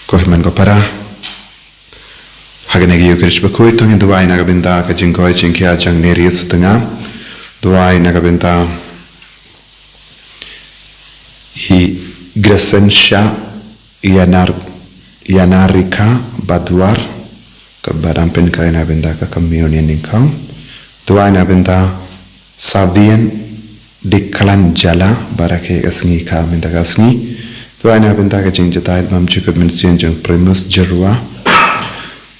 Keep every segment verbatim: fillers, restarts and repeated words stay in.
Ko hynmen ko para, ha kane ka Ïukharist bakhuid to ngin duwai na ka bynta ka jingkoit jingkhiah jong Nerius Tnga. Duwai na ka bynta i Crescencia Yanar, Yanarika Badwar, kaba dang pynkhreh na ka bynta ka communion nyngkong. Duwai na ka bynta Savian Declan Jala, ba rakhe ka sngi ka mynta ka sngi. Duwai na ka bynta ka jingjatai bymjukut mynsiem jong Primus Jyrwa.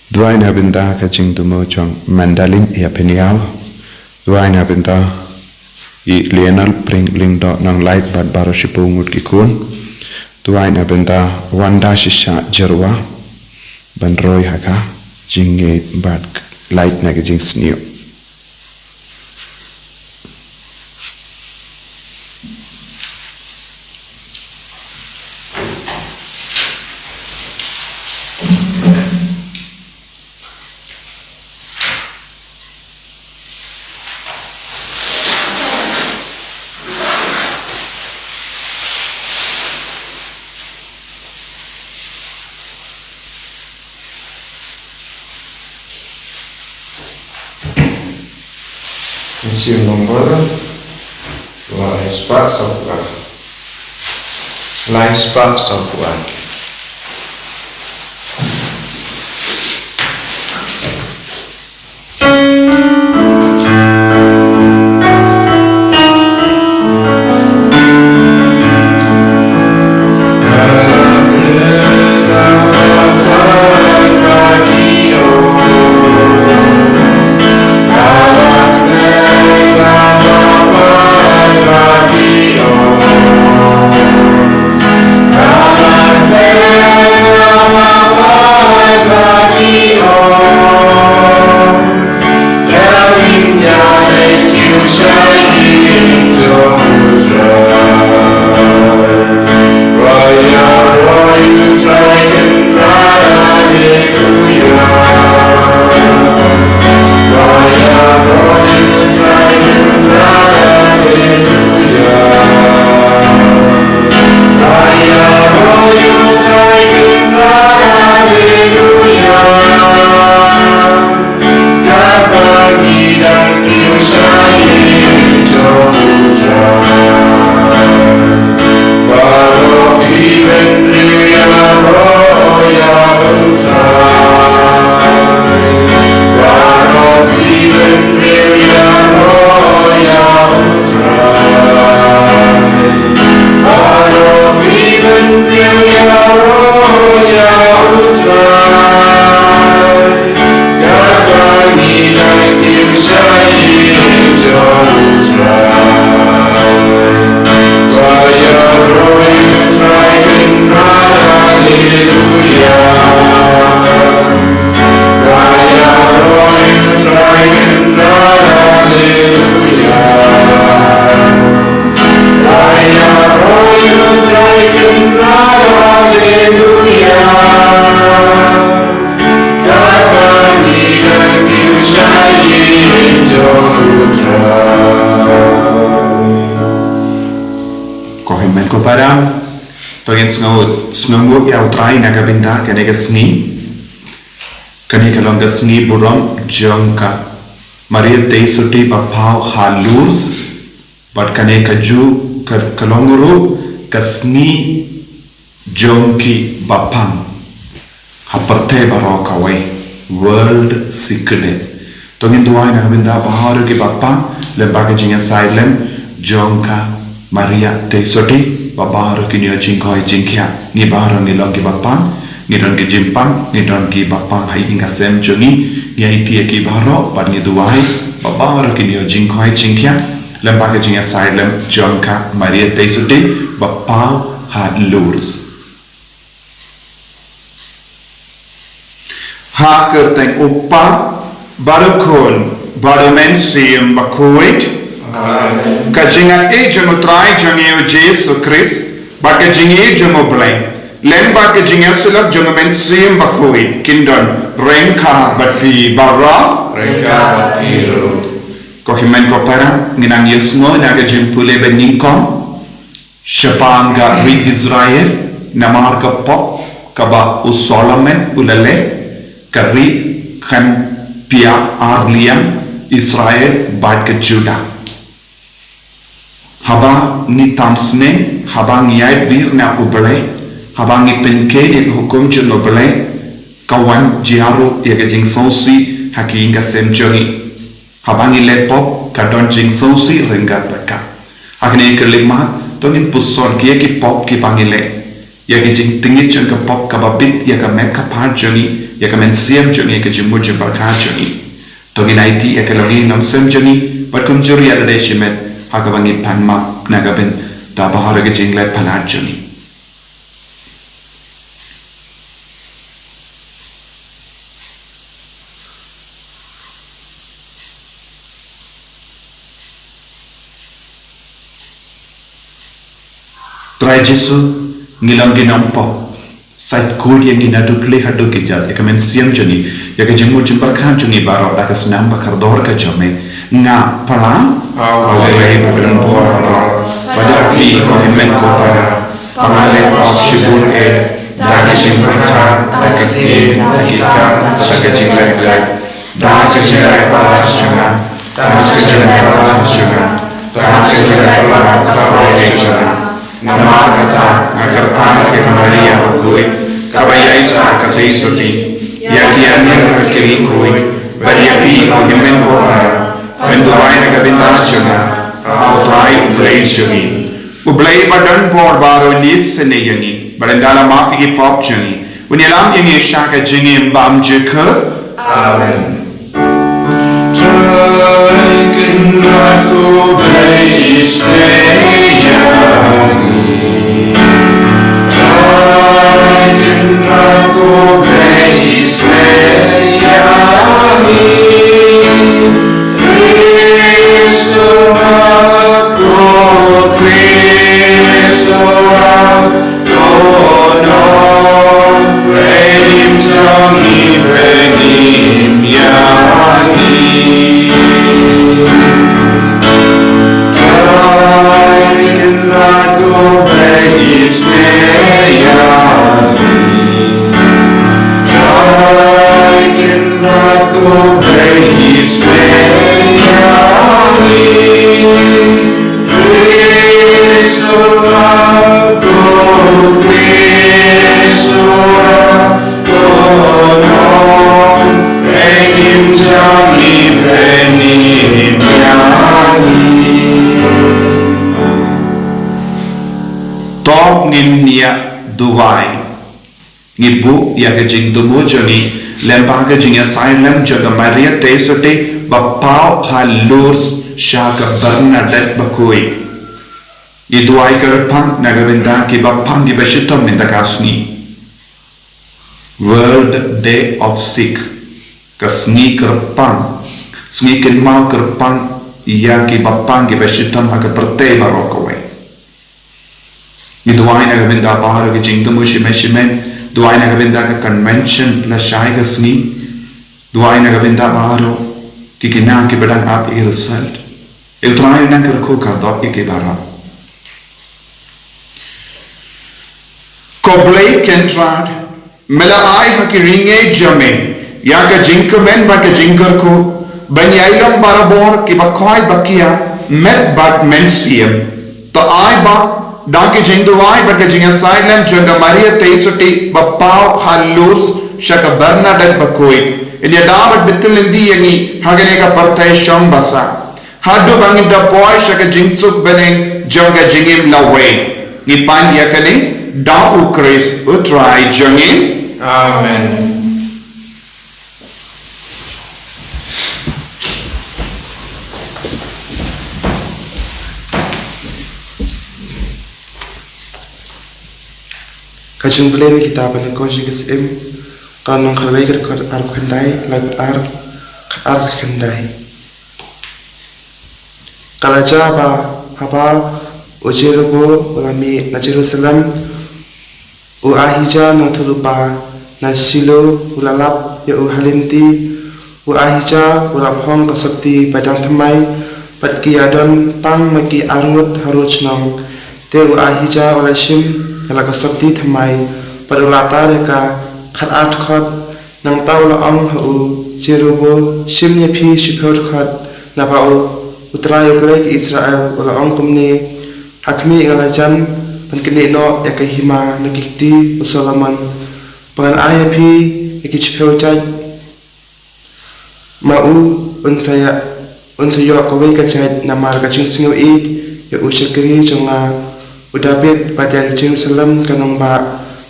Duwai na ka bynta ka jingdumo jong Mandalin Ïapynïaw. Duwai na ka bynta i Lionel Pring Lyngdoh Nonglait bad baroh shiphew ngut ki khun. Duwai na ka bynta Wanda Shisha Jyrwa, ban roi ha ka jingngeit bad lait na ka jingsniew. Mynsiem Nombar lai spah sawphew ar. Lai spah sawphew ar. Ko hynmen ko para, to ngin sngew, sngewnguh ïa U Trai na ka bynta kane ka sngi. Kane ka long ka sngi burom jong ka Maria Teisotti ba paw ha Lourdes. Bad kane ka ju, ka, ka long ruh ka sngi jong ki bapang ha pyrthei baroh kawei, World Sick Day. To ngin duwai na ka bynta baroh ki bapang lem bad ka jingïasaid lem jong ka Maria Teisotti, ba baroh kin ïoh jingkoit jingkhiah. Ngi baroh ngi long ki bapang, ngi don ki jingpang, ngi don ki bapang ha ïing ha sem jong ngi. Ngi aiti ïa ki baroh bad ngi duwai ba baroh kin ïoh jingkoit jingkhiah lem bad ka jingïasaid lem jong ka Maria Teisotti ba paw ha Lourdes. Ha ka kyrteng U Kpa bad U Khun bad U Mynsiem Bakhuid. Amen. Ka jingaiei jong U Trai jong ngi U Jisu Khrist bad ka jingïeit jong U Blei lem bad ka jingïasyllok jong U Mynsiem Bakhuid kin don ryngkat bad phi baroh. Ryngkat bad phi ruh. Ko hynmen ko para, ngin nang ïohsngew na ka jingpule ba nyngkong shaphang ka ri Israel namar ka pop. kaba u Solomon u la leh, ka ri kan pia ar liang, Israel bad ka Judah. Haba ngi tam sneng, haba ngi ïaid wir na U Blei, haba ngi pynkheiñ ïa ka hukum jong U Blei, ka wan jia ruh ïa ka jingsngewsih ha ki ïing ka sem jong ngi. Haba ngi leh pop, ka don jingsngewsih ryngkat bad ka. Ha kane ka lyngkha, to ngin puson ki ïa ki pop kiba ngi leh, ïa ki jingtngit jong ka pop kaba bit ïa ka met ka phad jong ngi, ïa ka mynsiem jong ngi, ïa ka jingmut jingpyrkhat jong ngi. To ngin aiti ïa ka longïing longsem jong ngi, bad kumjuh ïa lade shimet, ha kaba ngi pan map na ka bynta baroh ki jingleh palat jong ngi. Trai Jisu, ngi long ki nongpop, sait kut ïa ngi naduh khlieh haduh kjat, ïa ka mynsiem jong ngi, ïa ka jingmut jingpyrkhat jong ngi baroh, da ka snam ba kordor ka jong me. Nga phla, ha uwei ba don bor baroh, bad ïa phi ko hynmen ko para, ba nga leh pop shibun eh, da ka jingpyrkhat, da ka ktien, da ki kam, da ka jingleh khlaiñ, da ka jingleh palat jong nga, da ka jingleh palat jong nga, da ka jingleh palat kaba ïeit jong nga. Namar kata nga kyrpad ïa ka Maria bakhuid, kaba ïaisah ka Theisotti, ïa ki angel bad ki riewkhuid, bad ïa phi ko hynmen ko para, pynduwai na ka bynta jong nga ha U Trai U Blei jong ngi. U Blei ba don bor baroh un isynei ïa ngi, bad un da la map ïa ki pop jong ngi, un ïalam ïa ngi sha ka jingim bymjukut. Amen. Trai Kynrad ko Blei isynei ïa ngi. Trai Kynrad ko Blei isynei ïa ngi. Khrist u Map ko Khrist u Ram, ko Nongpynim jong ngi, pynim ïa ngi. Trai Kynrad ko Blei isynei ïa ngi. Trai Kynrad ko Blei isynei ïa ngi. Khrist u Map ko Khrist u Ram, ko Nongpynim jong ngi, pynim ïa ngi. To ngin ïa duwai. Ngi buh ïa ka jingthmu jong ngi lyngba ka jingïasaid lem jong ka Maria Theisotti ba paw ha Lourdes sha ka Bernadette bakhuid. Ngi duwai kyrpang na ka bynta kiba pang kiba shitom mynta ka sngi. World Day of Sick. Ka sngi kyrpang. Sngi kynmaw kyrpang ïa kiba pang kiba shitom ha ka pyrthei baroh kawei. Ngi duwai na ka bynta baroh ki jingthmu shimet shimet, duwai na ka bynta ka convention lashai ka sngi, duwai na ka bynta baroh ki khynnah kiba dang ap ïa ki result. U Trai un nang kyrkhu kyrdoh ïa ki baroh. Ko Blei Kynrad, me la ai ha ki ri ngeit jong me ïa ka jingkmen bad ka jingkyrkhu ban ïai long barabor kiba koit ba kiar met bad mynsiem. To ai ba da ka jingduwai bad ka jingïasaid lem jong ka Maria Theisotti ba paw ha Lourdes sha ka Bernadette bakhuid, yn ïada bad bthylli lynti ïa ngi ha kane ka pyrthei shong ba sah, haduh ba ngin da poi sha ka jingsuk bneng jong ka jingim lawei. Ngi pan ïa kane da U Khrist U Trai jong ngi. Amen. Ka jingpule na ka kitab Nyngkong Jingïaseng, ka lynnong khatwei, ka dkhot arphew khyndai, laiphew ar, khatar khyndai. Ka la jia ba haba u Jericho u la mih na Jerusalem, u Ahijah nongïathuhlypa na Shilo u la lap ïa u ha lynti. U Ahijah u la phong ka sotti ba dang thymmai, bad ki ïadon tang ma ki arngut harud shnong. Te u Ahijah u la shim ïa la ka sotti thymmai, bad u la tar ïa ka khatar dkhot. Nangta u la ong ha u, Jerubbabel, shim ïa phi shiphew dkhot, naba u, U Trai U Blei ki Israel u la ong kumne: Ha khmih, nga la jan ban knieh noh ïa ka hima na ki kti u Solomon, ba ngan ai ïa phi ïa ki shiphew jait. Ma u, un sa ïa, un sa ïoh kawei ka jait namar ka jingsngewieit ïa u shakri jong nga u Dabid, bad ïa Jerusalem ka nongbah,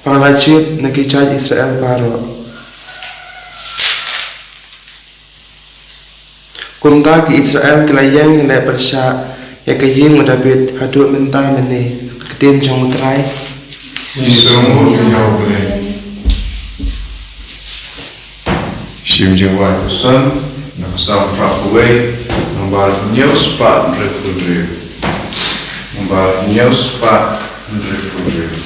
ba nga la jied na ki jait Israel baroh. Kumta ki Israel ki la ïeng leh pyrshah ïa ka ïing u Dabid haduh mynta mynne. Ka ktien jong U Trai. Ngi sngewnguh ïa U Blei. Shim jingwai u san na ka Salm phra phew wei, nambar hynñiew spah hynriewphew hynriew. Nambar hynñiew spah hynriewphew hynriew.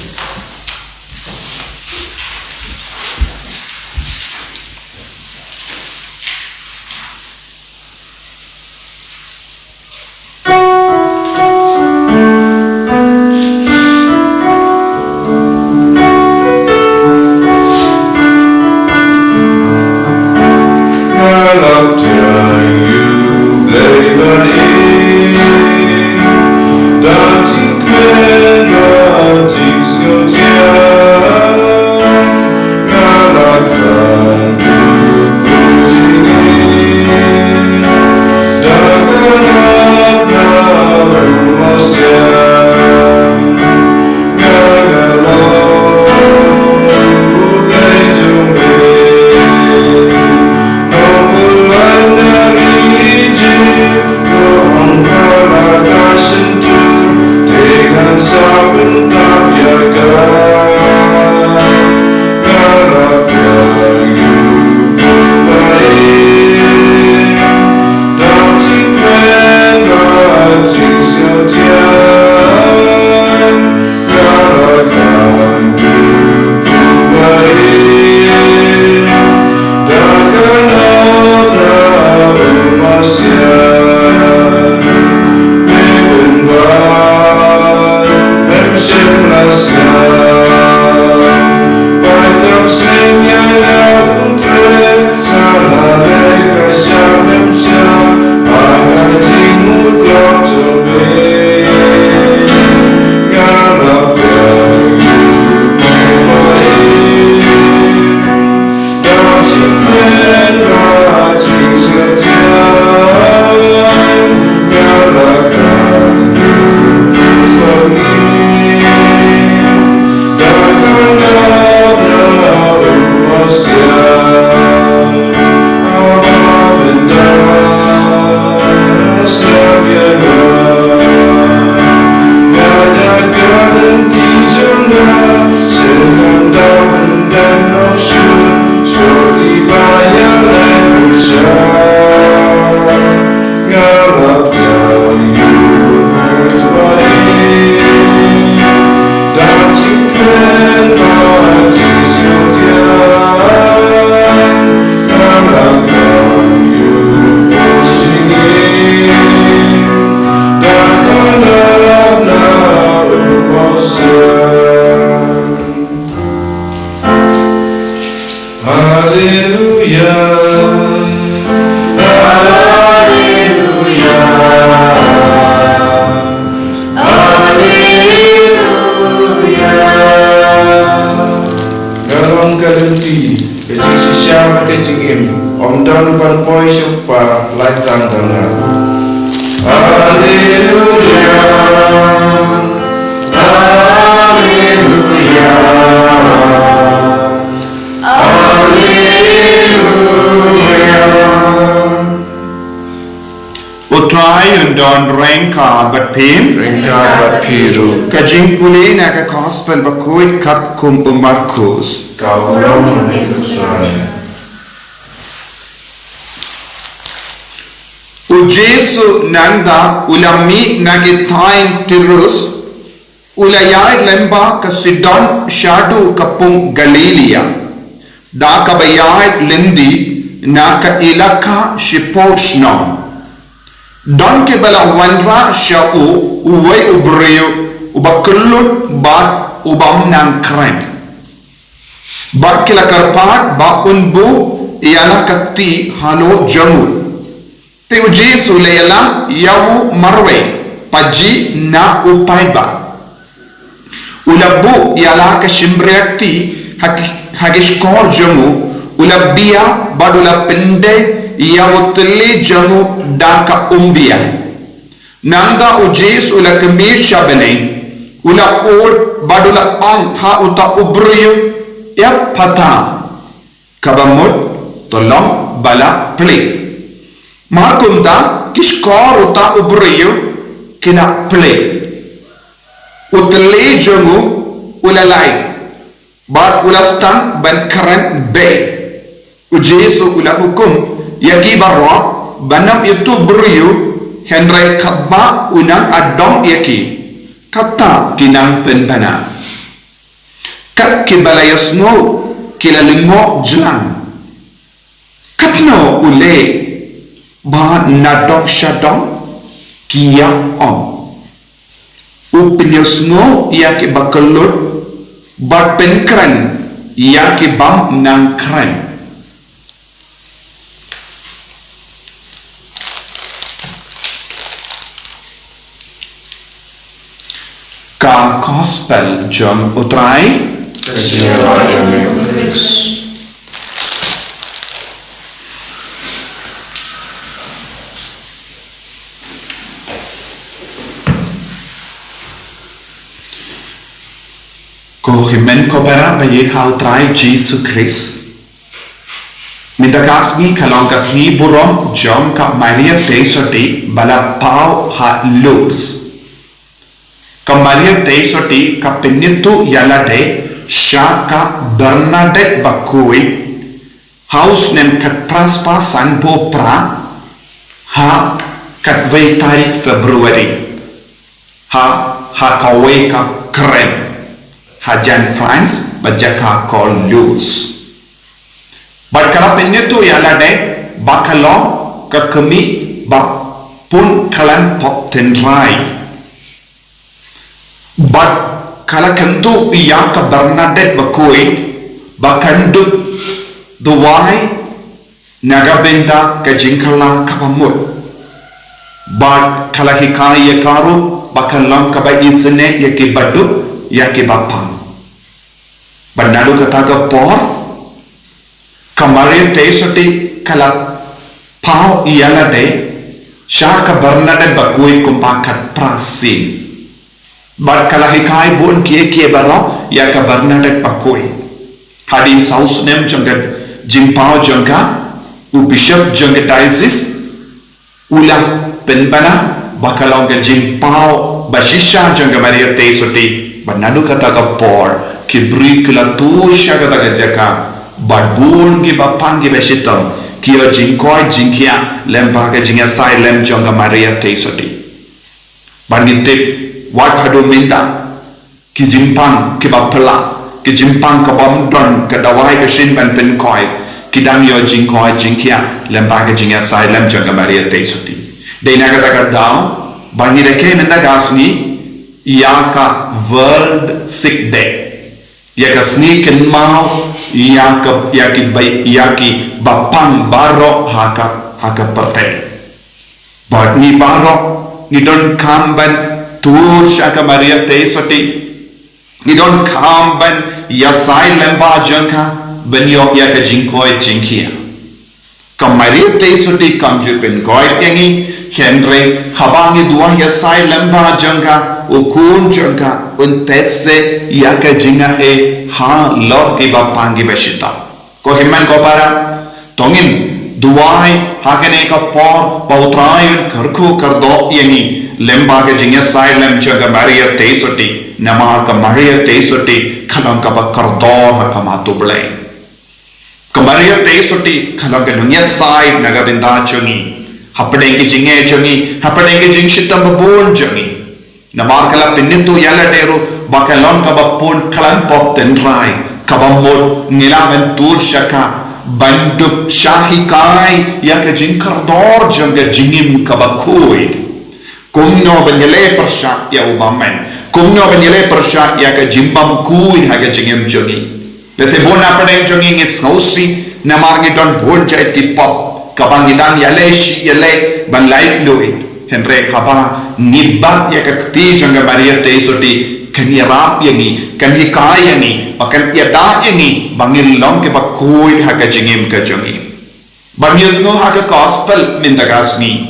Haleluya. Haleluya. Haleluya. Nga long ka lynti, ka jingshisha bad ka jingim, ym don uban poi sha u Kpa, lait tang da nga. Haleluya. Haleluya. Haleluya. U Trai un don ryngkat bad phi. Ryngkat bad phi ruh. Ka jingpule na ka Gospel bakhuid katkum u Markus. Ka burom ïa u Trai. U Jisu nangta u la mih na ki thaiñ Tirus, u la ïaid lyngba ka Sidon shaduh ka pung Galilaia, da kaba ïaid lynti na ka ilaka shipor shnong. Don kiba la wanrah sha u, uwei u briew uba kyllut bad u bym nang kren. Bad ki la kyrpad ba un buh ïa la ka kti halor jong u. Te u Jisu u la ïalam ïa u marwei, pat jih na u paidbah. U la buh ïa la ka shympriahti ha ki, ha ki shkor jong u, u la bia bad u la pyndei ïa u tylli jong u da ka umbia. Nangta u Jisu u la khmih sha bneng, u la ud bad u la ong ha uta u briew, Ephphatha, kaba mut, to long ba la plie. Mar kumta ki shkor uta u briew ki la plie. U tylli jong u u la lait, bad u la sdang ban kren bei. U Jisu u la hukum ïa ki baroh ban ym ïathuh briew, hynrei katba u nang adong ïa ki, kata ki nang pynbna. Kat kiba la ïasngew ki la lyngngoh jlang. Katno u leh ba nadong shadong ki ïa ong? U pynïasngew ïa kiba kyllut bad pynkren ïa ki bym nang kren. Ka Gospel jong U Trai. Ko hynmen ko para ba ïeit ha U Trai Jisu Khrist. Mynta ka sngi ka long ka sngi burom jong ka Maria Theisotti ba la paw ha Lourdes. Ka Maria Theisotti ka pynïathuh ïa lade sha ka Bernadette Bakhuid ha u snem khatphra spah sanphew phra, ha khatwei tarik February, ha, ha kawei ka kren, ha jan France, bad jaka ka Lourdes. Bad ka la pynïathuh ïa lade ba ka long ka kmie ba bun khlem pop tynrai. Bad ka la kyntu ïa ka Bernadette Bakhuid ba kan dup duwai na ka bynta ka jingkylla kaba mut. Bad ka la hikai ïa ka ruh ba kan long kaba isynei ïa kiba dup, ïa kiba pang. Bad naduh kata ka por, ka Maria Theisotti ka la paw ïa lade sha ka Bernadette Bakhuid kumba khatphra sien. Bad ka la hikai bun kiei kiei baroh ïa ka Bernadette Bakhuid. Hadien saw snem jong ka jingpaw jong ka, u bishop jong ka diocese u la pynbna ba ka long ka jingpaw ba shisha jong ka Maria Theisotti. Bad naduh kata ka por ki briew ki la tur sha kata ka jaka, bad bun kiba pang kiba shitom ki ïoh jingkoit jingkhiah lem bad ka jingïasaid lem jong ka Maria Theisotti. Bad ngi tip, wat haduh mynta, ki jingpang kiba phylla, ki jingpang kaba ym don ka dawai ka shin ban pynkoit, ki dang ïoh jingkoit jingkhiah lem bad ka jingïasaid lem jong ka Maria Theisotti. Dei na kata ka daw ba ngi rakhe mynta ka sngi ïa ka World Sick Day, ïa ka sngi kynmaw ïa ka, ïa ki ba, ïa kiba pang baroh ha ka, ha ka pyrthei. Bad ngi baroh ngi donkam ban tur sha ka Maria Theisotti. Ngi donkam ban ïasaid lem bad jong ka ban ïoh ïa ka jingkoit jingkhiah. Ka Maria Theisotti kam ju pynkoit ïa ngi, hynrei haba ngi duwai ïasaid lem bad jong ka, u khun jong ka un test ïa ka jingaiei halor kiba pang kiba shitom. Ko hynmen ko para, to ngin duwai ha kane ka por ba U Trai un kyrkhu kyrdoh ïa ngi lem bad ka jingïasaid lem jong ka Maria Theisotti, namar ka Maria Theisotti ka long kaba kordor ha khmat U Blei. Ka Maria Theisotti ka long ka nongïasaid na ka bynta jong ngi, hapdeng ka jingeh jong ngi, hapdeng ka jingshitom babun jong ngi. Namar ka la pynïathuh ïa lade ruh ba ka long kaba bun khlem pop tynrai, kaba mut ngi lah ban tur sha ka ban dup sha hikai ïa ka jingkordor jong ka jingim kaba khuid. Kumno ban ïaleh pyrshah ïa u bymman, kumno ban ïaleh pyrshah ïa ka jingbymkhuid ha ka jingim jong ngi. Lehse bun na pdeng jong ngi ngi sngewsih namar ngi don bun jait ki pop kaba ngi dang ïaleh shi ïaleh ban laitluid. Hynrei haba ngi bat ïa ka kti jong ka Maria Theisotti, kan ïarap ïa ngi, kan hikai ïa ngi, ba kan ïada ïa ngi ba ngin long kiba khuid ha ka jingim ka jong ngi. Ban ïohsngew ha ka gospel mynta ka sngi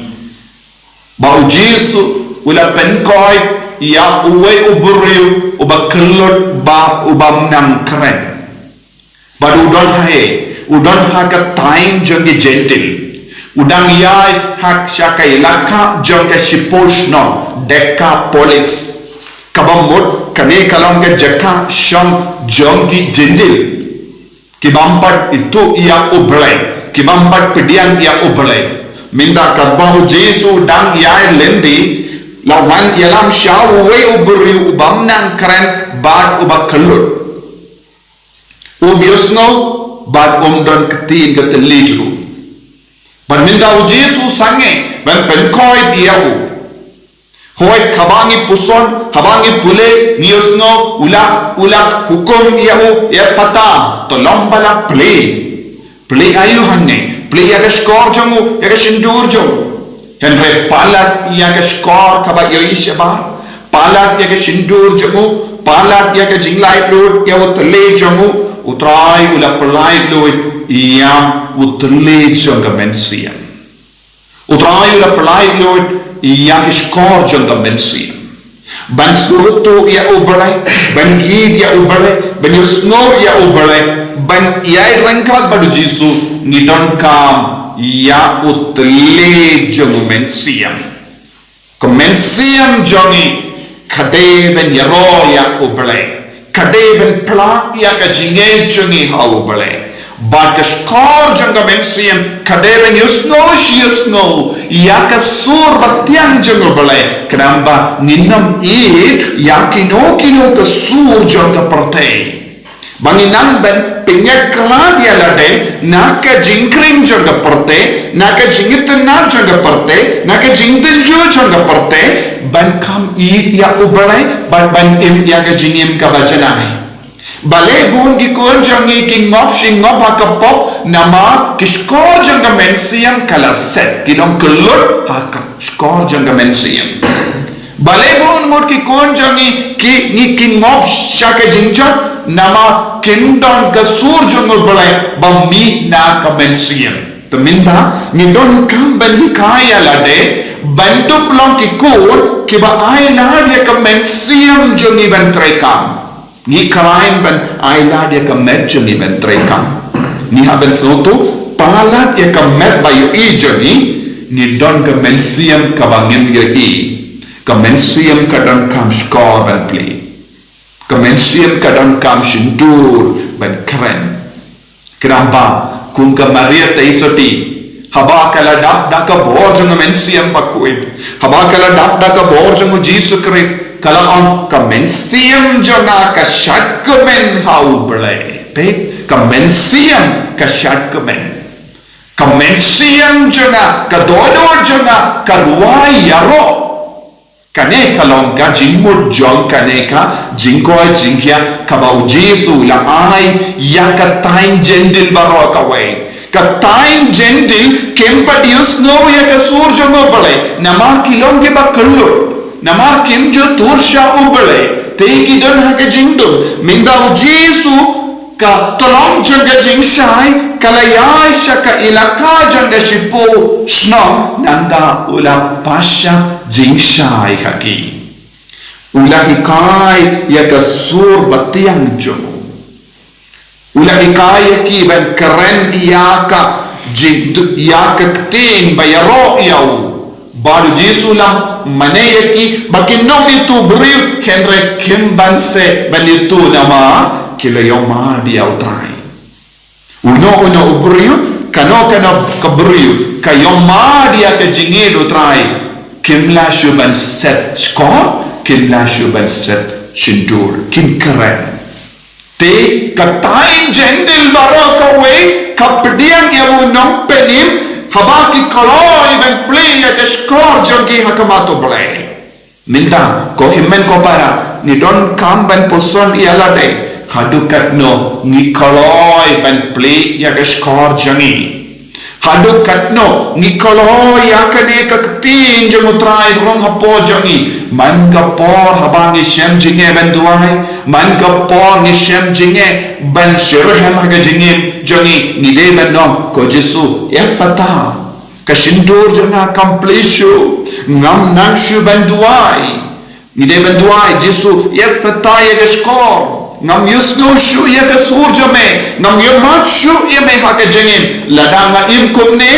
ba u Jisu u la pynkoit ïa uwei u briew uba kyllut bad uba ym nang kren. Bad u don ha, u don ha ka thaiñ jong ki Jentil. U dang ïaid ha sha ka ilaka jong ka shipor shnong Decapolis. Kaba mut kane ka long ka jaka shong jong ki Jentil. Ki bym pat ithuh ïa U Blei, ki bym pat pdiang ïa U Blei. Mynta katba u Jisu u dang ïaid lynti, la wan ïalam sha uwei u briew uba ym nang kren bad uba kyllut. Um ïohsngew bad um don ktien ka thylliej ruh. Bad mynta u Jisu u sangeh ban pynkoit ïa u. Hooid, haba ngi puson, haba ngi pule, ngi ïohsngew u la, u la hukum ïa u, ïa pata, to long ba la plie. Plie aïu hangne? Plie ïa ka shkor jong u, ïa ka shyntur jong u. Hynrei palat ïa ka shkor kaba ïohi shabar, palat ïa ka shyntur jong u, palat ïa ka jinglaitluid ïa u thylliej jong u, U Trai u la pyllait luid ïa u thylliej jong ka mynsiem. U Trai u la pyllait luid ïa ka shkor jong ka mynsiem. Ban sngewthuh ïa U Blei, ban ïeit ïa U Blei, ban ïohsngew ïa U Blei, ban ïaid ryngkat bad u Jisu, ngi donkam ïa u thylliej jong u mynsiem. Ka mynsiem jong ngi ka dei ban ïaroh ïa U Blei. Ka dei ban plie ïa ka jingngeit jong ngi ha U Blei. Bad ka shkor jong ka mynsiem ka dei ban ïohsngew shi ïohsngew ïa ka sur ba tieng jong U Blei. Khnang ba ngin ym ïeit ïa kino kino ka sur jong ka pyrthei. Ba ngin nang ban pynïakhlad ïa lade na ka jingkhring jong ka pyrthei, na ka jingitynnad jong ka pyrthei, na ka jingtynjuh jong ka pyrthei, ban kham ïeit ïa U Blei, ban, ban im ïa ka jingim kaba janai. Balei bun ki khun jong ngi ki ngop shi ngop ha ka pop, namar ki shkor jong ka mynsiem ka la set, ki long kyllut ha ka shkor jong ka mynsiem. Balei bun mut ki khun jong ngi ki, ngi ki ngop sha ka jingjot, namar kim don ka sur jong U Blei ba mih na ka mynsiem. Te mynta ngi donkam ban hikai ïa lade ban dup long ki khun kiba ailad ïa ka mynsiem jong ngi ban treikam. Ngi khlaiñ ban ailad ïa ka met jong ngi ban treikam. Ngi hap ban sngewthuh, palat ïa ka met ba ïohi jong ngi, ngi don ka mynsiem kaba ngim ïohi. Ka mynsiem ka donkam shkor ban plie. Ka mynsiem ka donkam shyntur ban kren. Khnang ba kum ka Maria Theisotti, haba ka la dap da ka bor jong ka mynsiem bakhuid, haba ka la dap da ka bor jong u Jisu Khrist, ka la ong, ka mynsiem jong nga ka shad kmen ha U Blei. Peit, ka mynsiem ka shad kmen. Ka mynsiem jong nga, ka dohnud jong nga ka rwai ïaroh. Kane ka long ka jingmut jong kane ka jingkoit jingkhiah kaba u Jisu u la ai ïa ka thaiñ Jentil baroh kawei. Ka thaiñ Jentil kim pat ïohsngew ïa ka sur jong U Blei namar ki long kiba kyllut, namar kim ju tur sha U Blei, te ki don ha ka jingdum. Mynta u Jisu ka tlong jong ka jingshai ka la ïaid sha ka ilaka jong ka shipor shnong, nangta u la pynshai jingshai ha ki. U la hikai ïa ka sur ba tieng jong u. U la hikai ïa ki ban kren ïa ka jing, ïa ka ktien ba ïaroh ïa u. Bad u Jisu u la mane ïa ki ba kin ym ïathuh briew, hynrei kim banse ban ïathuh namar ki la ïoh mad ïa U Trai. Uno uno u briew, kano kano ka briew ka ïoh mad ïa ka jingïeit U Trai, kim lah shuh ban set shkor, kim lah shuh ban set shyntur, kin kren. Te ka thaiñ Jentil baroh kawei ka pdiang ïa u nongpynim, haba ki kloi ban plie ïa ka shkor jong ki ha khmat U Blei. Mynta ko hynmen ko para, ngi donkam ban puson ïa lade, Haduh katno ngi kloi ban plie ïa ka shkor jong ngi? Haduh katno ngi kloi ïa kane ka ktien jong U Trai rung hapoh jong ngi? Man ka por haba ngi shem jingeh ban duwai, man ka por ngi shem jingeh ban shitrhem ha ka jingim jong ngi, ngi dei ban ong, ko Jisu, Ephphatha. Ka shyntur jong nga kam plie shuh, ngam nang shuh ban duwai. Ngi dei ban duwai, Jisu, Ephphatha ïa ka shkor. Ngam ïohsngew shuh ïa ka sur jong me, ngam ïohmad shuh ïa me ha ka jingim. Lada nga im kumne,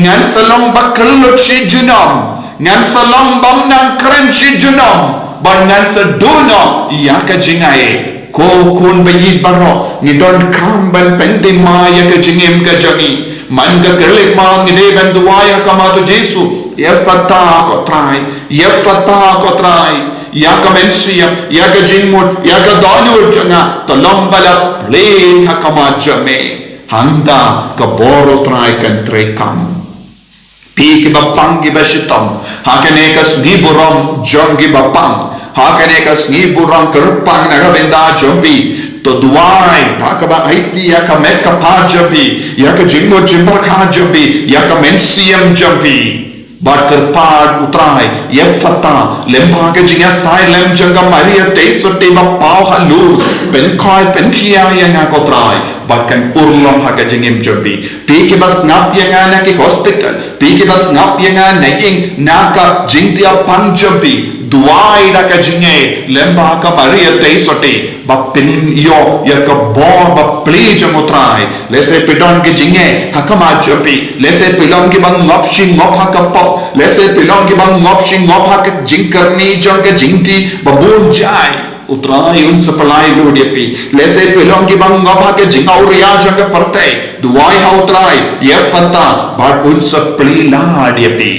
ngan sa long ba kyllut shi junom, ngan sa long bym nang kren shi junom, bad ngan sa duh noh ïa ka jingaiei. Ko khun ba ïeit baroh, ngi donkam ban pynthymmai ïa ka jingim ka jong ngi. Man ka khyllipmat ngi dei ban duwai ha khmat U Jisu, Ephphatha, ko Trai, Ephphatha, ko Trai. Ïa ka mynsiem, ïa ka jingmut, ïa ka dohnud jong nga, to long ba la plie ha khmat jong me. Hangta ka bor U Trai kan treikam. Phi kiba pang kiba shitom ha kane ka sngi burom jong kiba pang, ha kane ka sngi burom kyrpang na ka bynta jong phi, to duwai ha kaba aiti ïa ka met ka phad jong phi, ïa ka jingmut jingpyrkhat jong phi, ïa ka mynsiem jong phi. Bad kyrpad, U Trai, Ephphatha, lyngba ka jingïasaid lem jong ka Maria Theisotti ba paw ha Lourdes, pynkhoi pynkhia ïa nga, ko Trai, bad kan urlong ha ka jingim jong phi. Phi kiba sngap ïa nga na ki hospital, phi kiba sngap ïa nga na ïing, na ka jingthiangpang jong phi, duwai da ka jingngeit lyngba ka Maria Theisotti, ba phin ïoh ïa ka bor ba plie jong U Trai. Lehse phi don ki jingeh ha khmat jong phi, lehse phi long kiba ngop shi ngop ha ka pop, lehse phi long kiba ngop shi ngop ha ka jingkyrni jong ka jingdih ba bun jait, U Trai un sa pynlait lut ïa phi. Lehse phi long kiba ngop ha ka jingawria jong ka pyrthei, duwai ha U Trai, Ephphatha, bad un sa plie lad ïa phi.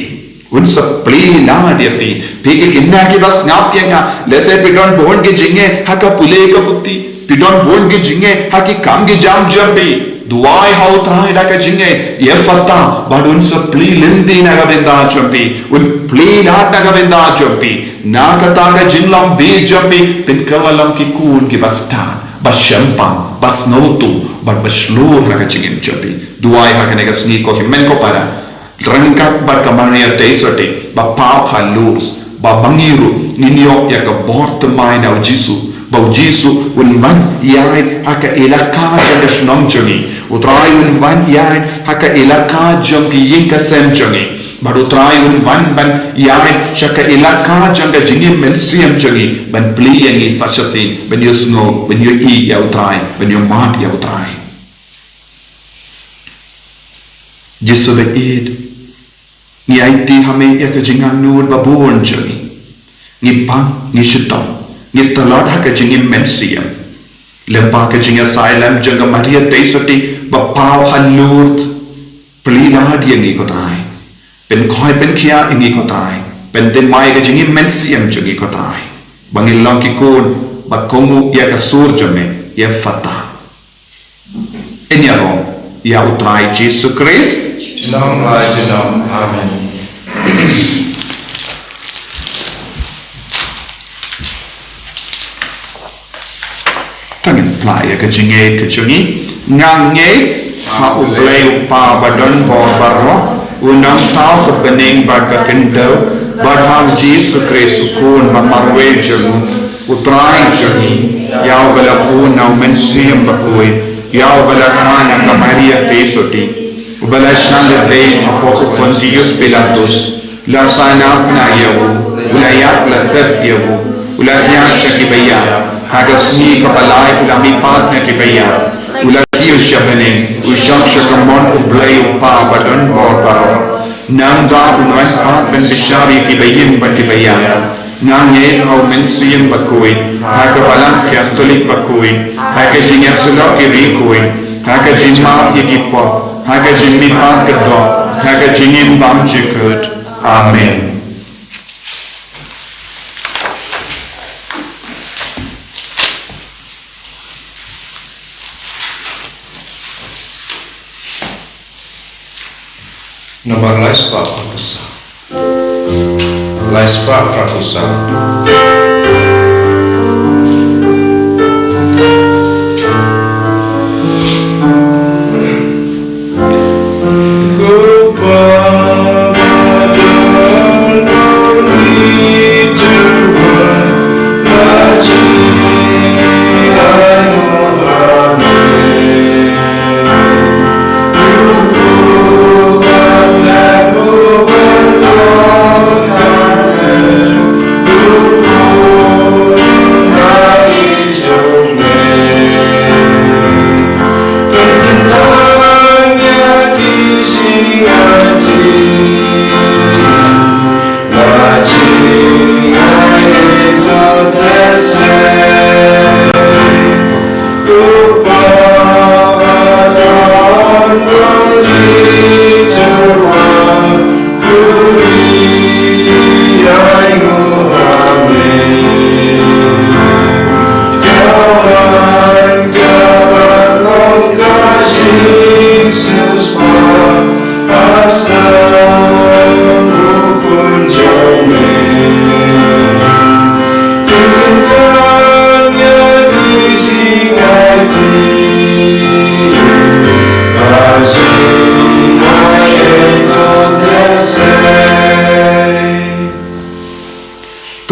Un sa plie lad ïa phi. Phi ki khynnah kiba sngap ïa nga, lehse phi don bun ki jingeh ha ka pule ka puthi, phi don bun ki jingeh ha ki kam ki jam jong phi. Duwai ha U Trai da ka jingngeit, Ephphatha, bad un sa plie lynti na ka bynta jong phi, un plie lad na ka bynta jong phi. Na kata ka jinglong bieit jong phi, phin kylla long ki khun kiba stad, ba shemphang, ba sngewthuh, bad ba shlur ha ka jingim jong phi. Duwai ha kane ka sngi, ko hynmen ko para, ryngkat bad ka Maria Theisotti ba paw ha Lourdes, ba ma ngi ruh ngin ïoh ïa ka bor thymmai na U Jisu, ba U Jisu un wan ïaid ha ka ilaka jong ka shnong jong ngi. U Trai un wan ïaid ha ka ilaka jong ki ïing ka sem jong ngi. Bad U Trai un wan ban ïaid sha ka ilaka jong ka jingim mynsiem jong ngi, ban plie ïa ngi sa shisien ban ïohsngew, ban ïohi ïa U Trai, ban ïohmad ïa U Trai. Jisu ba ïeit, ngi aiti ha me ïa ka jingangnud ba bun jong ngi. Ngi pang, ngi shitom, ngi tlot ha ka jingim mynsiem. Lyngba ka jingïasaid lem jong ka Maria Theisotti ba paw ha Lourdes, plie lad ïa ngi, ko Trai. Pynkhoi pynkhia ïa ngi, ko Trai. Pynthymmai ka jingim mynsiem jong ngi, ko Trai, ba ngin long ki khun ba kohnguh ïa ka sur jong me, Ephphatha. Ngin ïaroh ïa U Trai Jisu Khrist. Junom la junom. Amen. To ngin plie ïa ka jingngeit ka jong ngi. Nga ngeit ha U Blei U Kpa ba don bor baroh, U Nongthaw ka bneng bad ka khyndew, bad ha U Jisu Khrist U Khun ba marwei jong u, U Trai jong ngi, ïa uba la bun na U Mynsiem Bakhuid, ïa uba la kha na ka Maria Theisotti, uba la shah leit hapoh u Pontius Pilatus, la sahnarphna ïa u, u la ïap, la tep ïa u, u la thiah sha kiba ïap, ha ka sngi kaba lai u la mihpat na kiba ïap, u la kiew sha bneng, u shong sha kamon U Blei U Kpa ba don bor baroh. Nangta un wan pat ban bishar ïa kiba im bad kiba ïap. Nga ngeit ha U Mynsiem Bakhuid, ha ka Balang Katholik bakhuid, ha ka jingïasyllok ki riewkhuid, ha ka jingmap ïa ki pop, ha ka jingmihpat ka doh, ha ka jingim bymjukut. Amen. Nombar lai spah phra phew saw. Lai spah phra phew saw.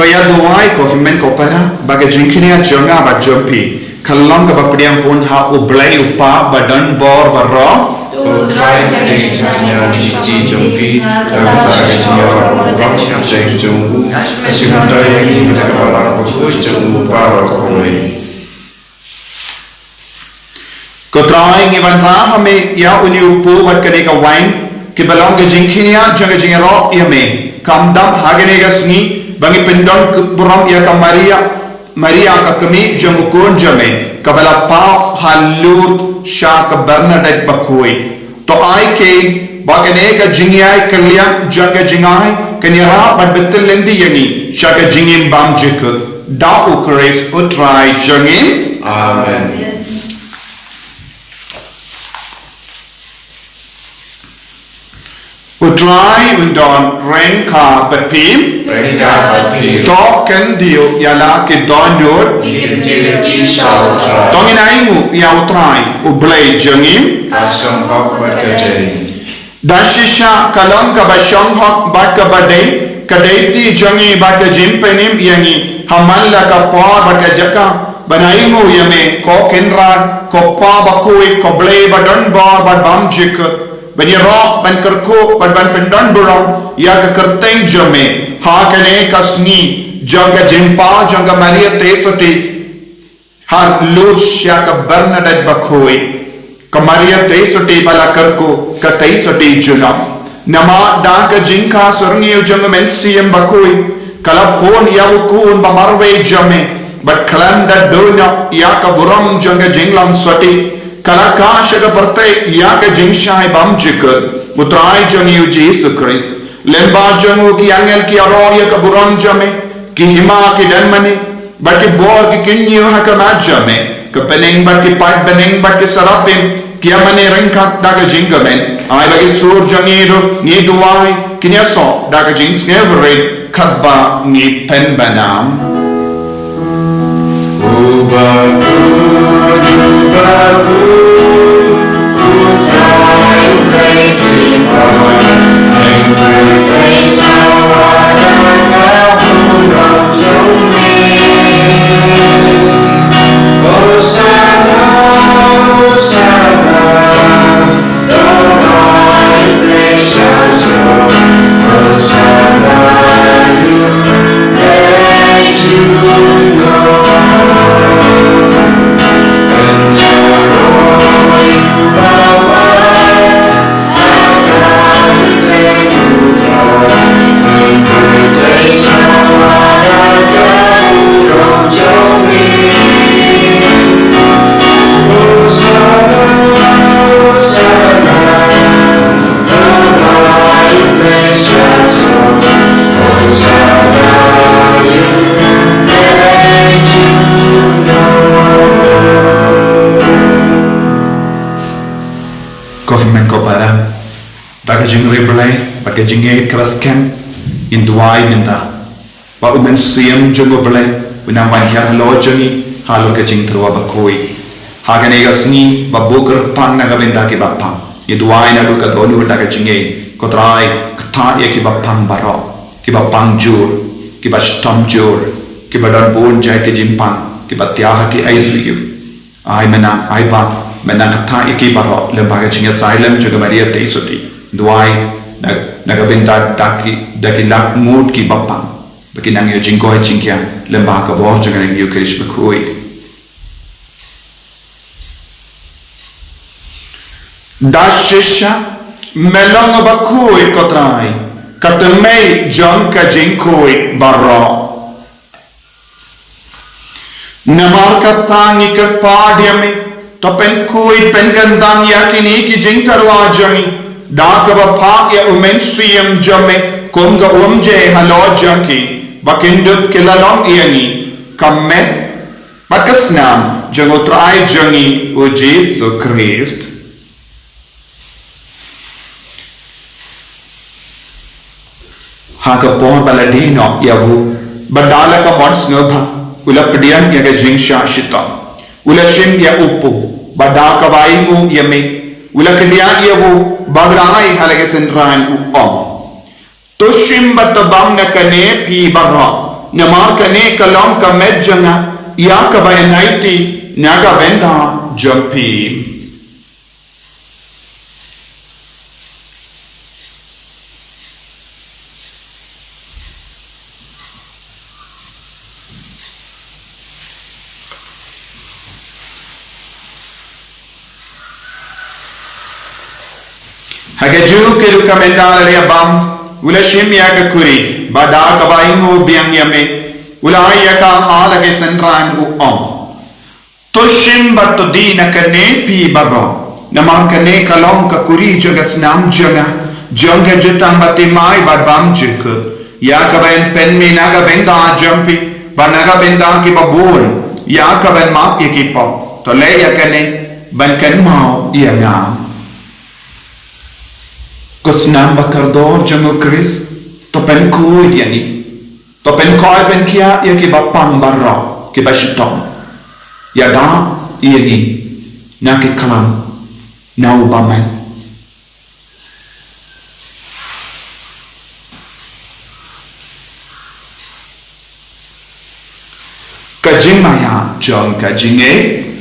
Ïa duwai ko hynmen ko para, ba ka jingkñia jong nga bad jong phi ka long kaba pdiang hun ha U Blei U Kpa ba don bor baroh. To trai ka dei jingkñia ni ji jong phi, ka ta ka jingïarap ba rong sha jong u, ka jingkñia ni ba ka balang ba jong u baroh ko. Ko Trai, ngi wanrah ha me ïa une u kpu bad kane ka wain, kiba long ka jingkñia jong ka jingïaroh ïa me. Khamtam ha kane ka sngi ba ngi pyndon burom ïa ka Maria, Maria ka kmie jong u khun jong me, kaba la paw ha Lourdes sha ka Bernadette Bakhuid. To ai keiñ ba kane ka jingïai kylliang jong ka jingai kan ïarap bad bthah lynti ïa ngi sha ka jingim bymjukut. Da U Khrist U Trai jong ngi. Amen. U Trai un don ryngkat bad phi. Ryngkat bad phi. To kyntiew ïa la ki dohnud. Ngi kyntiew ïa ki sha U Trai. To ngin ainguh ïa U Trai U Blei jong ngi. Ka shong hok bad ka dei. Da shisha ka long kaba shong hok bad kaba dei, ka dei ti jong ngi bad ka jingpynim ïa ngi ha man la ka por bad ka jaka ban ainguh ïa me, ko Kynrad, ko Kpa Bakhuid, ko Blei ba don bor bad bymjukut, ban ïaroh, ban kyrkhu bad ban pyndon burom ïa ka kyrteng jong me ha kane ka sngi jong ka jingpaw jong ka Maria Theisotti ha Lourdes sha ka Bernadette Bakhuid, ka Maria Theisotti ba la kyrkhu, ka Theisotti junom. Namar da ka jingkha syrngiew jong U Mynsiem Bakhuid, ka la pun ïa u Khun ba marwei jong me, bad khlem da duh noh ïa ka burom jong ka jinglong sotti, ka la kah sha ka pyrthei ïa ka jingshai bymjukut, U Trai jong ngi U Jisu Khrist. Lyngba jong u ki angel ki ïaroh ïa ka burom jong me, ki hima ki don mane, bad ki bor ki kyñiw ha khmat jong me, ka bneng bad ki paid bneng bad ki serapim ki ïa mane ryngkat da ka jingkmen. Ai ba ki sur jong ngi ruh, ngi duwai, kin ïasoh da ka jingsngewrit katba ngi pynbna. Ko hynmen ko para, da ka jingriewblei bad ka jingïeit kaba skhem, ngin duwai mynta ba U Mynsiem jong U Blei un nang wan hiar halor jong ngi halor ka jingtyrwa bakhuid. Ha kane ka sngi ba buh kyrpang na ka bynta kiba pang, ngi duwai naduh ka dohnud da ka jingngeit. Ko Trai, ktah ïa kiba pang baroh, kiba pang jur, kiba shitom jur, kiba don bun jait ki jingpang, kiba thiah ha ki I C U. Ai mynta, ai ba mynta ktah ïa ki baroh lyngba ka jingïasai lem jong ka Maria Theisotti. Duwai na, na ka bynta da ki, da ki lak ngut kiba pang, ba kin nang ïoh jingkoit jingkhiah lyngba ka bor jong ka Eucharist bakhuid. Da shisha me long bakhuid, ko Trai, ka tnat jong ka jingkhuid baroh. Namar kata ngi kyrpad ïa me, to pynkhuid pynkyndang ïa kine ki jingtyrwa jong ngi da kaba phah ïa U Mynsiem jong me kum ka umjai halor jong ki, ba kin dup ki la long ïa ngi ka met bad ka snam jong U Trai jong ngi U Jisu Khrist. Ha ka por ba la die noh ïa u, bad da la ka mon sngewbha, u la pdiang ïa ka jingshah shitom, u la shim ïa u kpu, bad da kaba ainguh ïa me, u la kdiah ïa u, bad u la ai ha la ka synran, u ong: To shim bad to bam na kane phi baroh, Namar kane ka long ka met jong nga, ïa kaba yn aiti na ka bynta jong phi. Ha kajuh ka dei ka mynta lade bam, u la shim ïa ka kuri, bad da kaba ainguh biang ïa me, u la ai ïa ka ha la ki synran, u ong: To shim bad to die na kane phi baroh, namar kane ka long ka kuri jong ka snam jong nga, jong ka jutang bathymmai bad bymjukut, ïa kaban pynmih na ka bynta jong phi bad na ka bynta kiba bun, ïa kaban map ïa ki pop. To leh ïa kane ban kynmaw ïa nga. Ko snam ba kordor jong U Khrist, to pynkhuid ïa ngi. To pynkhuid pynkhiah ïa kiba pang baroh, kiba shitom. Ïada ïa ngi na ki khlam na u bymman. Ka jingmaïa jong ka jingngeit.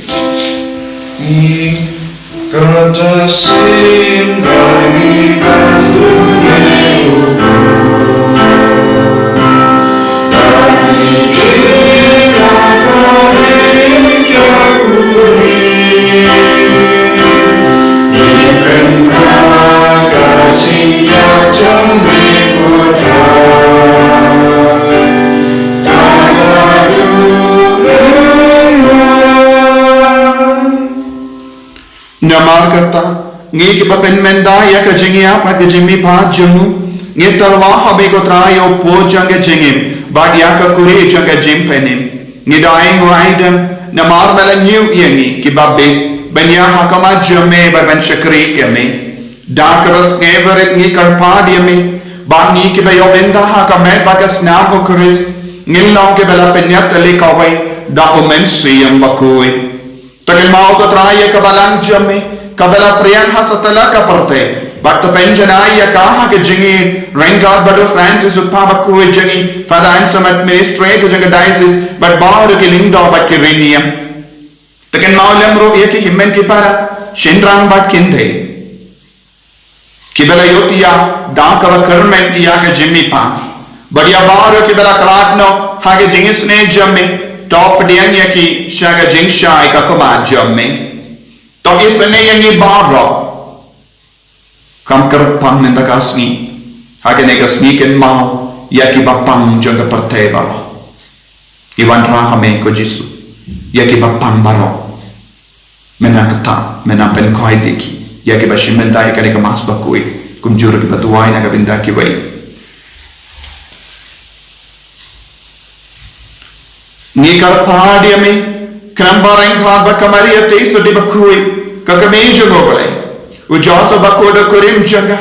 Kata sien bani bani Namar kata, ngi kiba pynmynta ïa ka jingïap bad ka jingmihpat jong u, ngi tyrwa ha me ko Trai ïa u pud jong ka jingim, bad ïa ka kuri jong ka jingpynim. Ngi da ainguh aidem, namar me la ñiew ïa ngi kiba bit, ban ïa ha khmat jong me bad ban shakri ïa me. Da kaba sngewbha rit ngi kyrpad ïa me, ba ngi kiba ïoh bynta ha ka met bad ka snam U Khrist, ngin long kiba la pynïap tylli kawei da U Mynsiem Bakhuid. To kynmaw ko Trai ïa ka balang jong me, kaba la phriang ha satlak ka pyrthei, bad to pynjanai ïa ka ha ka jingïeit ryngkat bad u Francis u Kpa Bakhuid jong ngi, Father Anselm administrator jong ka diocese, bad baroh ki lyngdoh bad ki riewniam. To kynmaw lem ruh ïa ki hynmen ki para, shynrang bad kynthei, kiba la ïohthiah da kaba kyrmen ïa ka jingmihpat, bad ïa baroh kiba la khlad noh ha ka jingisynei jong me, to pdiang ïa ki sha ka jingshai ka khmat jong me. To isynei ïa ngi baroh. Kam kyrpang mynta ka sngi, ha kane ka sngi kynmaw ïa kiba pang jong ka pyrthei baroh. Ngi wanrah ha me ko Jisu, ïa kiba pang baroh. Me nang kata, me nang pynkhuid ïa ki, ïa kiba shim bynta ïa kane ka Mass bakhuid, kumjuh ruh kiba duwai na ka bynta kiwei. Ngi kyrpad ïa me, khnang ba ryngkat bad ka Maria Theisotti bakhuid, ka kmie jong U Blei, u Joseph bakhuid u kurim jong ka,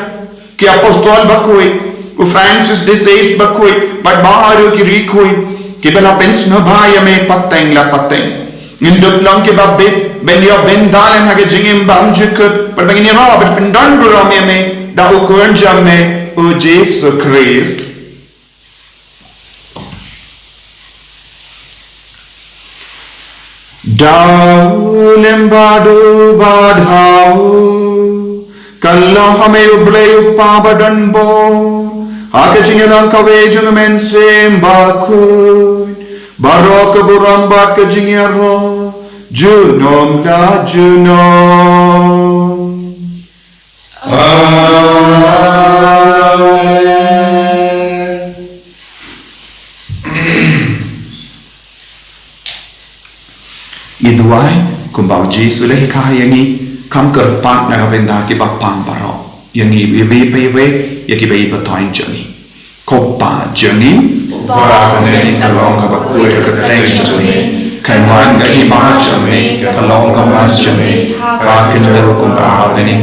ki apostol bakhuid, u Francis de Sales bakhuid, bad baroh ki riewkhuid, kiba la pynsngewbha ïa me pateng la pateng. Ngin dup long kiba bit, ban ïoh bynta lem ha ka jingim bymjukut, bad ba ngin ïaroh bad pyndonburom ïa me, da u Khun jong me, u Jisu Khrist. Da u lem bad u bad ha u, kan long ha me U Blei U Kpa badonbor, ha ka jingïalang kawei jong U Mynsiem Bakhuid, baroh ka burom bad ka jingïaroh, junom la junom. Amen. Ngi duwai, kumba u Jisu u la hikai ïa ngi, kham kyrpad na ka bynta kiba pang baroh, ïa ngi iwei pa iwei, ïa kiba ïeit ba thoiñ jong ngi. Ko Pa jong ngi, uba ha bneng, ka long kaba khuid ka kyrteng jong me. Kan wan ka hima jong me, ka long ka mon jong me, ha ka khyndew kumba ha bneng.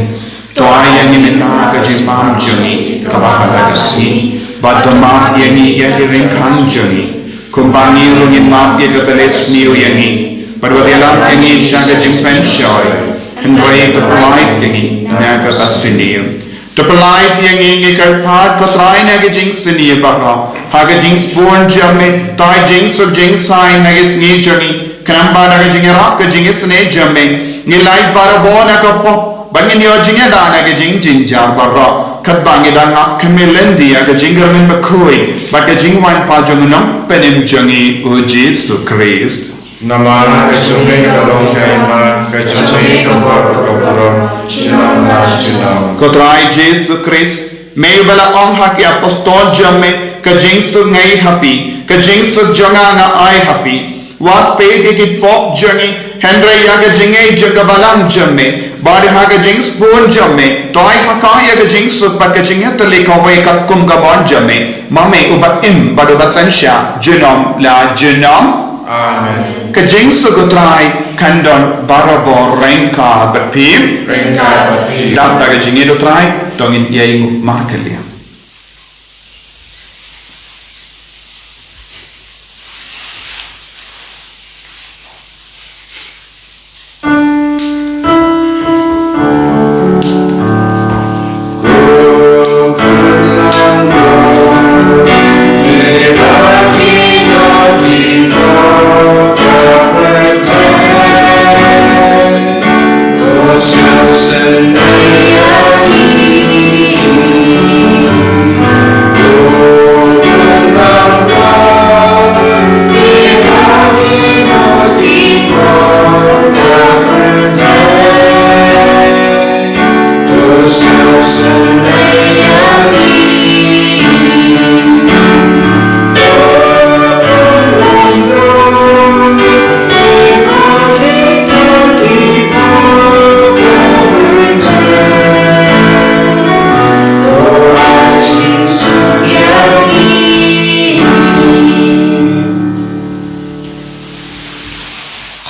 To ai ïa ngi mynta ka jingbam jong ngi kaba ha ka sngi, bad to map ïa ngi ïa ki ryngkang jong ngi, kumba ngi ruh ngin map ïa kiba la sniew ïa ngi, bad wat ïalam ïa ngi sha ka jingpynshoi, hynrei to pyllait ïa ngi na kaba sniew. To pyllait ïa ngi, ngi kyrpad ko Trai, na ka jingsniew baroh, Ha ka jingsbun jong me, tai jingsuk jingsaiñ ha ki sngi jong ngi, khnang ba da ka jingïarap ka jingisynei jong me, ngin lait barabor na ka pop, bad ngin ïoh jingïada na ka jingjynjar baroh. Katba ngi dang ap khmih lynti ïa ka jingkyrmen bakhuid bad ka jingwan pat jong u Nongpynim jong ngi u Jisu Khrist. Namar ka jong me ka long ka hima, ka jong me ka bor ka burom, junom la junom. Ko Trai Jisu Khrist, me ba la ong ha ki apostol jong me, ka jingsuk nga ai ha phi, ka jingsuk jong nga nga ai ha phi. Wat peit ïa ki pop jong ngi, hynrei ïa ka jingngeit jong ka balang jong me. Bad ha ka jingsbun jong me, to ai ha ka ïa ka jingsuk bad ka jingïatylli kawei katkum ka mon jong me, ma me uba im bad uba synshar junom la junom. Amen. Ka jingsuk u Trai kan don barabor ryngkat bad phi. Ryngkat bad phi. Dap da ka jingïeit u Trai, to ngin ïainguh markylliang.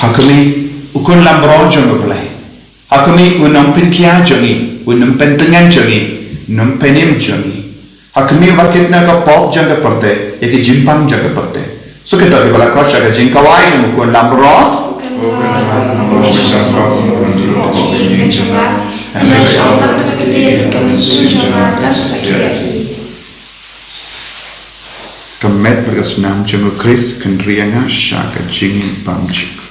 Ha khmih, u khun lambrot jong U Blei. Ha khmih, u nongpynkhia jong ngi, u nongpyntngen jong ngi, u nongpynim jong ngi. Ha khmih, uba kit na ka pop jong ka pyrthei, ïa ki jingpang jong ka pyrthei. Shu kito kiba la khot sha ka jingkhawai jong u khun lambrot. Ka met bad ka snam jong U Khrist, kynriang nga sha ka jingim bymjukut.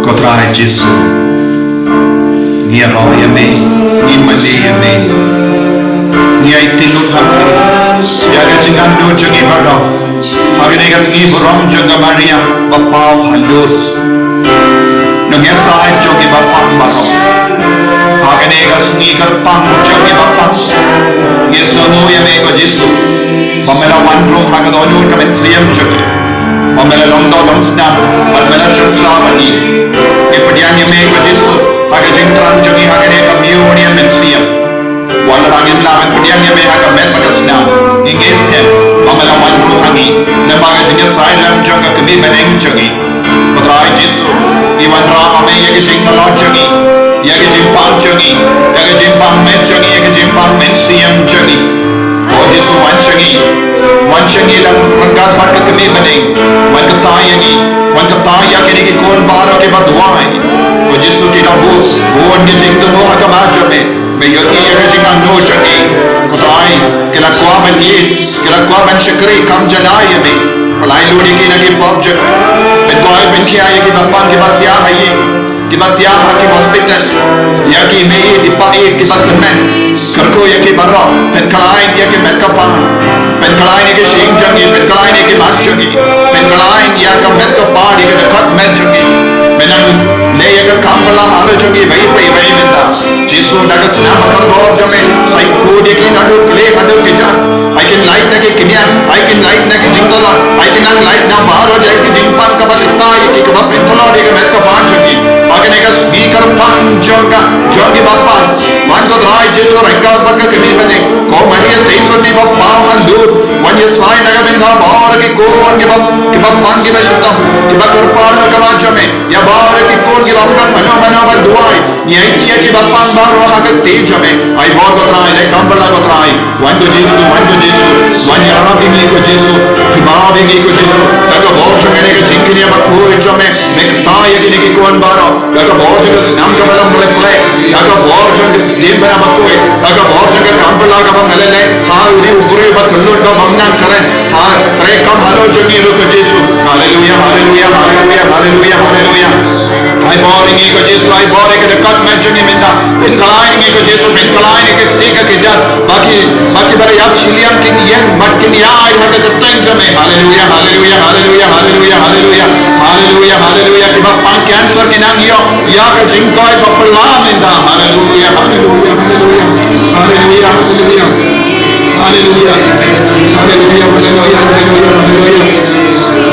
Ko Trai Jisu, ngi ïaroh ïa me, ngi mane ïa me. Ngi aiti lut ha phi ïa ka jingangnud jong ngi baroh. Ha kane ka sngi burom jong ka Maria ba paw ha Lourdes, nongïasaid jong ngi ba pang baroh. Ha kane ka sngi kyrpang jong ngi ba pang, ngi sngewnguh ïa me ko Jisu, ba me la wan rung ha ka dohnud ka mynsiem jong ngi, ba me la long doh long snam, bad me la shong sah bad ngi. Ngi pdiang ha ka met bad ka snam. Ngi ngeit skhem ba me la wan ruh ha ngi lyngba ka jingïasaid lem jong ka kmie bneng jong ngi. Ko Trai Jisu, ngi wanrah ha me ïa ka jingtlot jong ngi, ïa ka jingpang jong ngi, ïa ka jingpang met jong ngi, ïa ka jingpang mynsiem jong ngi. Ko Jisu, wan sha ngi, wan sha ngi lem ryngkat bad ka kmie bneng. Wan kata ïa ngi, wan kata ïa kine ki khun baroh kiba duwai. Ko Jisu, ki la buh bun ki jingthmu ha khmat jong me. Me ïohi ïa ka jingangnud jong ki. Ko Trai, ki la kwah ban ïeit, ki la kwah ban shakri kam janai ïa me. Pynlait lut ïa ki na ki pop jong ki. Pynkoit pynkhia ïa kiba pang kiba thiah ha ïing, kiba thiah ha ki hospital. Ïa ki mei, ki pa, ïa kiba tymmen. Kyrkhu ïa ki baroh, pynkylla ïa ki met ka pan. Pynkylla ïa ki shyieng jong ki, pynkylla ïa ki mat jong ki. Pynkylla ïa ka met ka pan, ïa ka dkhot met jong ki. Me nang leh ïa ka kam bylla halor jong ki, ba ïeit, ba ïeit, ba ïeit mynta. Jisu, na ka snam ba kordor jong me, sa ïoh kut ïa ki naduh khlem haduh kjat. Ai kin lait na ki kñia, ai kin lait na ki jingtala, ai kin nang lait na baroh jait ki jingpang kaba kata ïa ki, kaba pyntlot ïa ka met ka pan jong ki. Ba kane ka sngi kyrpang jong ka, jong kiba pang. Wan ko Trai Jisu ryngkat bad ka kmie bneng. Ko Maria Theisotti ba paw ha Lourdes, wan ïasaid na ka bynta baroh ki khun kiba, kiba pang kiba shitom, kiba kyrpad ha khmat jong me. Ïa baroh ki khun kiba ym don mano mano ban duwai. Ngi aiti ïa kiba pang baroh ha ka kti jong me. Ai bor ko Trai, leh kam bylla ko Trai. Wan ko Jisu, wan ko Jisu. Wan ïarap ïa ngi ko Jisu. Jubab ïa ngi ko Jisu. Da ka bor jong kane ka jingkñia bakhuid jong me. Me kta ïa kine ki khun baroh. Da ka bor jong ka snam kaba lam leh leh. Da ka bor jong ka ktien ba bakhuid. Da ka bor jong ka kam bylla kaba me la leh. Ha u ri u briew ba kyllut ba bym nang kren. Ha, treikam halor jong ngi ruh ko Jisu. Haleluia, haleluia, haleluia, haleluia, haleluia. Ai bor ïa ngi ko Jisu, ai bor ïa ka dkhot met jong ngi mynta. Pynkylla ïa ngi ko Jisu, pynkylla ïa ngi ka kti ka kjat. Ba ki, ba kiba la ïap shiliang kin ïeng, bad kin ïaid ha ka kyrteng jong me. Haleluia, haleluia, haleluia, haleluia, haleluia. Haleluia, haleluia. Kiba pang cancer kin nang ïoh ïa ka jingkoit ba phylla mynta. Haleluia, haleluia, haleluia. Haleluia, haleluia. Haleluia. Haleluia, haleluia, haleluia, haleluia.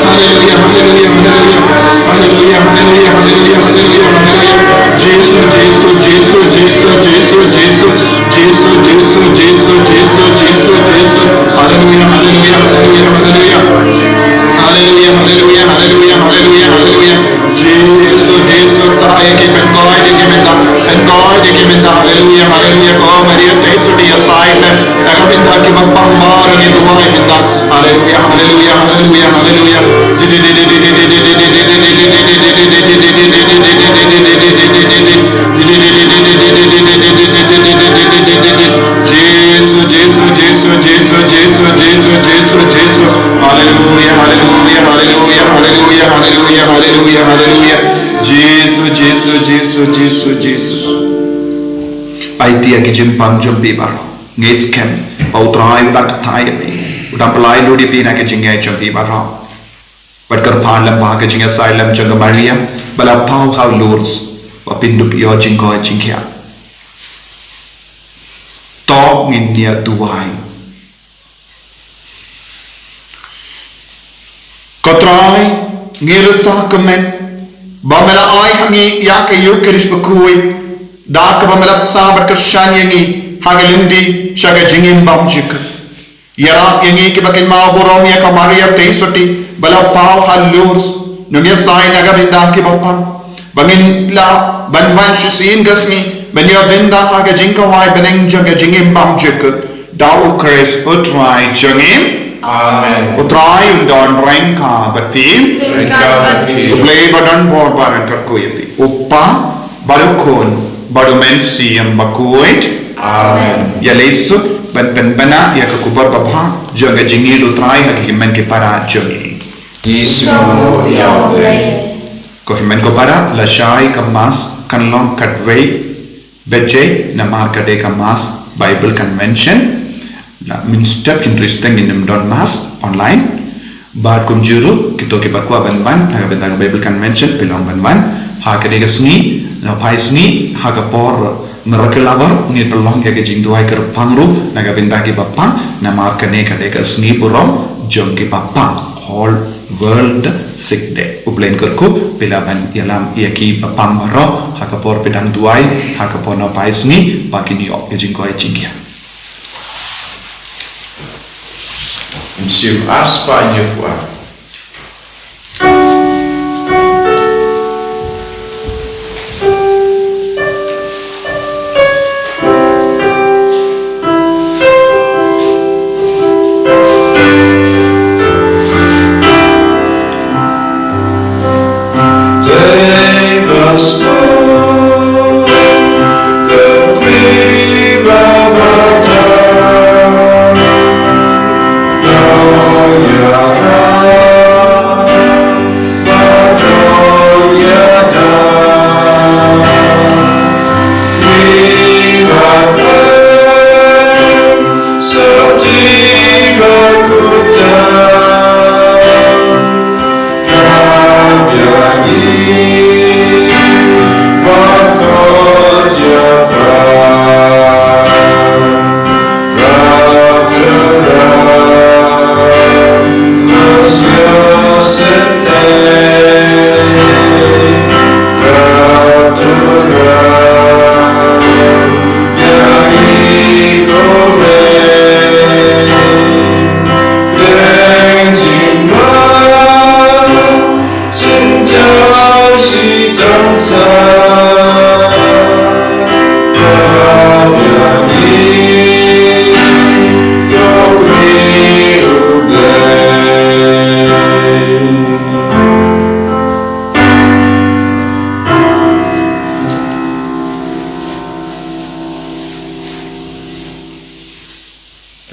Haleluia, haleluia, haleluia. Haleluia, haleluia, haleluia, haleluia, haleluia. Jisu, Jisu, Jisu, Jisu, Jisu. Jisu, Jisu, Jisu, Jisu, Jisu, Jisu. Haleluia, haleluia, haleluia, haleluia. Haleluia, haleluia, haleluia, haleluia, haleluia. Jisu, Jisu, kta ïa ki, pynkoit ïa ki mynta, pynkoit ïa ki mynta. Haleluia, haleluia. Ko Maria Theisotti ïasaid lem na ka bynta kiba pang baroh, ngi duwai mynta. Haleluia, haleluia, haleluia, haleluia. Jisu, Jisu, Jisu, Jisu, Jisu, Jisu, Jisu, Jisu. Haleluia, haleluia, haleluia, haleluia, haleluia, haleluia, haleluia, haleluia. Jisu, Jisu, Jisu, Jisu, Jisu. Aiti ïa ki jingpang jong phi baroh. Ngi skhem ba U Trai u da kthai ïa phi. U da pynlait lut ïa phi na ki jingngeit jong phi baroh. Bad kyrpad lem ba ha ka jingïasaid lem jong ka Maria ba la paw ha Lourdes, ba phin dup ïoh jingkoit jingkhiah. To ngin ïa duwai. Ko Trai, ngi rsa kmen ba me la ai ha ngi ïa ka Ïukharist bakhuid, da kaba me la bsa bad kyrshan ïa ngi ha ka lynti sha ka jingim bymjukut. Ïarap ïa ngi kiba kynmaw burom ïa ka Maria Theisotti ba la paw ha Lourdes, nongïasaid na ka bynta kiba pang, ba ngin lah ban wan shisien ka sngi ban ïoh bynta ha ka jingkhawai bneng jong ka jingim bymjukut. Da U Khrist U Trai jong ngi. Amen. U Trai un don ryngkat bad phi. Ryngkat bad phi. U Blei ba don bor ba ryngkat kyrkhu ïa phi. U Kpa bad U Khun bad U Mynsiem Bakhuid. Amen. Ïa leit suk ban pynbna ïa ka khubor babha jong ka jingïeit U Trai ha ki hynmen ki para jong ngi. Ngi sngewnguh ïa U Blei. Ko hynmen ko para, lashai ka Mass kan long khatwei baje, namar ka dei ka Mass Bible Convention. La mynstep kin risteng ngin ym don Mass online. Bad kumjuh ruh kito kiba kwah ban wan ha ka bynta ka Bible Convention, phi lah ban wan ha kane ka sngi, na phai sngi ha ka por Miracle Hour, ngin pynlong ïa ka jingduwai kyrpang ruh na ka bynta kiba pang, namar kane ka dei ka sngi burom jong kiba pang, Whole World Sick Day. U Blei un kyrkhu, phi lah ban ïalam ïa kiba pang baroh ha ka por phi dang duwai ha ka por na phai sngi, ba kin ïoh ïa ka jingkoit jingkhiah. Shim ar spah hynñiewphew ar.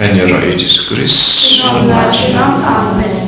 Yn ïaroh ïa Jisu Khrist. Amen.